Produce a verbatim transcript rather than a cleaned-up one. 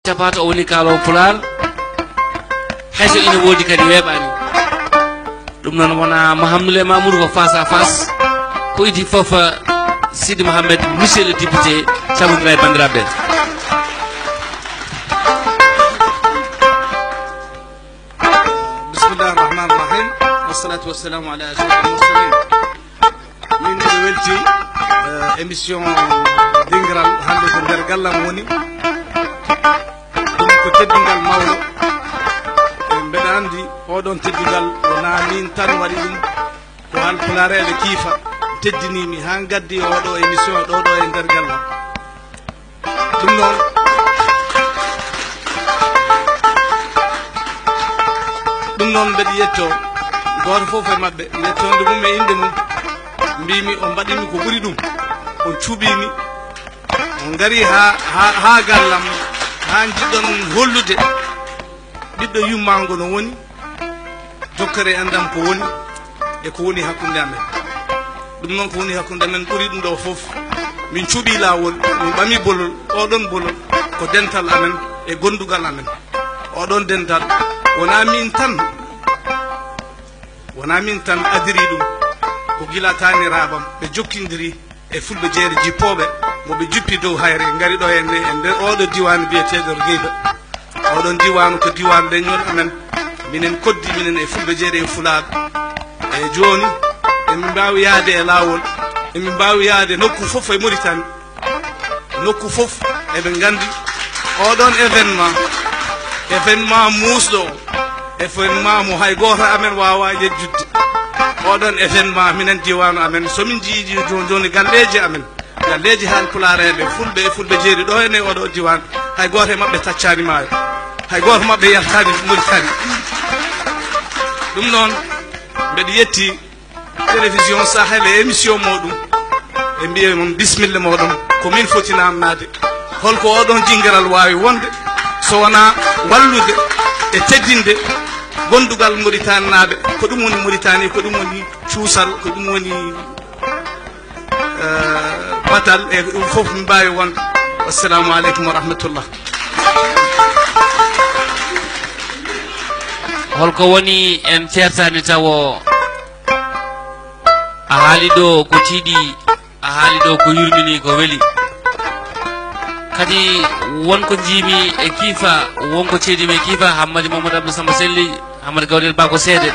Capata o woni kaaloowo Pulaar, hay so ina woodi kadi weeɓaani. Ɗum noon wona Mahamdoulay Mamoudou ko face à face, ko idii fof, Sidi Mohamed, monsieur le député, salmodiraa e banndiraaɓe. بسم الله الرحمن الرحيم. والصلاة والسلام على أشرف المرسلين. Min mbiɗo welti, eh, émission dingiral hannde ko nder gallam woni. Ɗum ko teddungal mawɗo. E mbeɗa anndi oɗon teddungal wonaa min tan waɗi ɗum, ko haalpulaareeɓe kiifa teddinii mi haa ngaddi oɗo émission ɗo ɗo e nder gallam. Ɗum noon, ɗum noon mbeɗa yetto gooto fof e maɓɓe, yettoonde mum e innde mum. Mbimi o mbaɗimi ko ɓuri ɗum, o cuɓimi, o ngari haa, haa, haa gallam, haa njiɗɗon hollude ɓiɗɗo yummaango no woni. Jokkere anndam ko woni e ko woni hakkunde amen. Ɗum noon ko woni hakkunde amen ɓuri ɗum ɗo fof. Min cuɓii laawol, min ɓami bolol, oɗon bolol ko dental amen e gondugal amen. Oɗon dental wonaa min tan, wonaa min tan adiri ɗum, ko gila taaniraaɓam ɓe jokkindiri e Fulɓe Jeeri Jippooɓe, mo ɓe jippi dow hayre, ngari ɗo henne e nder oɗo diiwaan biyeteeɗo Geyba. Oɗon diiwaan ko diiwaan leñol amen, minen Koddi, minen e Fulɓe Jeeri e Fulaaɓe. E jooni, emin mbaawi yahde e laawol, emin mbaawi yahde nokku fof e Mauritanie. Nokku fof eɓe nganndi oɗon événement, événement muusɗo o, événement mo hay gooto amen waawaa yejjudde. Oɗon événement, minen diiwaanu amen, so min njiyii jooni jooni galleeji amen, galleeji haalpulaareeɓe, Fulɓe e Fulɓe Jeeri ɗo henne e oɗo diiwaan, hay gooto e maɓɓe taccaani maayo, hay gooto maɓɓe yaltaani Mauritanie. Ɗum noon, mbeɗa yetti télévision Sahel e émission muɗum, ɓe mbiya noon bismilla moɗon, ko min foti namnaade. Holko oɗon dingiral waawi wonde so wonaa wallude e teddinde gondugal Mauritanienaaɓe? Ko ɗum woni Mauritanie, ko ɗum woni cuusal, ko ɗum woni, eh, batal, e ɗum fof min mbaawi wonde. Assalamu aleykum wa rahmatullah. Holko woni en ceertaani tawo? A haali ɗo ko tiiɗi, a haali ɗo ko yurmini, ko weli. Kadi won ko njiimi e kiifa, won ko ceedimi e kiifa, Hammadi Mamadou Abdou Samba Selli, Hammadi Gawdel Ba ko seede.